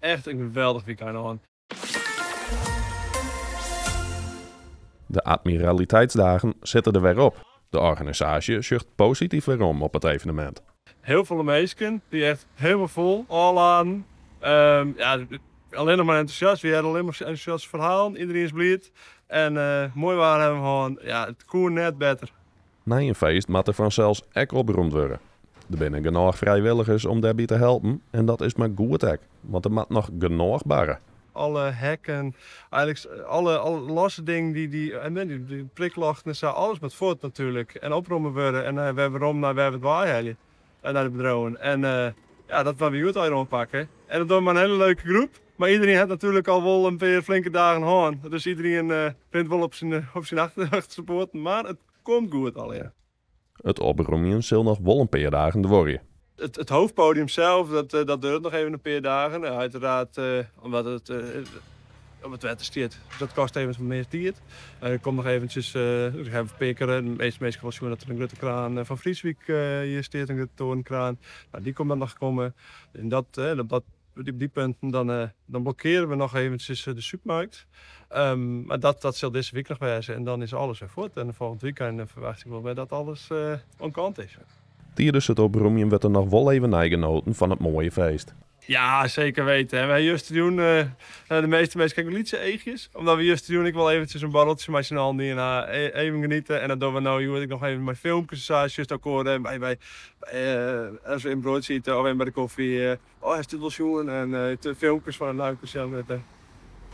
Echt in geweldich wykein hân. De Admiraliteitsdagen sitte der wer op. De organisaasje sjocht posityf werom op it evenemint. Hiel folle minsken, wie echt hielendal fol, ôfladen. Ja, allinnich mar entûsjast. We hearden allinnich mar entûsjaste ferhalen. Iderien is bliid. En moai waar hawwe we hân. Ja, it koe net better. Nei in feest moat der fansels ek oprûmd wurde. Der binne genôch frijwilligers om dêrby te helpen en dat is mar goed ek, want der moat noch genôch barre. Alle hekken, eigenlik alle, alle losse dingen, dy, dy, en dy, dy priklochten en sa, alles moat fuort natuerlik en opromme wurde en wer werom nei wêr we it weihelje, nei de bedriuwen. En ja, dat moatte we hjoed allegear oanpakke. En dat dogge we mei in hiele leuke groep. Mar iderien hat natuerlik al wol in pear flinke dagen hân, dus iderien rint wol op syn, op syn achterste poaten. Mar it komt goed allegear. It opromjen sil noch wol in pear dagen duorje. It hoofdpodium sels, dat duorret noch even in pear dagen. Uiteraard omdat it op it wetter stiet. Dus dat kostet even wat mear tiid. Der komt noch eventsjes, we hawwe in pear kear, de measte minsken wol sjoen dat der in grutte kraan fan Frieswyk hjir stiet, in grutte torenkraan. No, dy komt dan noch komme. En dat, dat, op dy punten dan, dan blokkeare we noch eventsjes de supermarkt. Mar dat, dat sil dizze wike noch wêze en dan is alles wer fuort. En folgjend wykein ferwachtsje ik wol wer dat alles oan kant is. Tidens it opromjen wurdt der noch wol even neigenoten fan it moaie feest. Ja, zeker weten. Wy justerjûn, de measte minsken ha lytse eachjes, omdat we justerjûn ek wol eventsjes in borreltsje mei syn allen dien ha, even geniete. En dat dogge we no hjoed ek noch even mei filmkes en sa. Just elkoar by, by, as we in broadsje ite of even by de kofje. Oh, hast dit wol sjoen? En de filmkes fan it Luik sjen.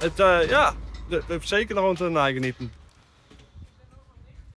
It, ja, der seker noch oan te neigenieten.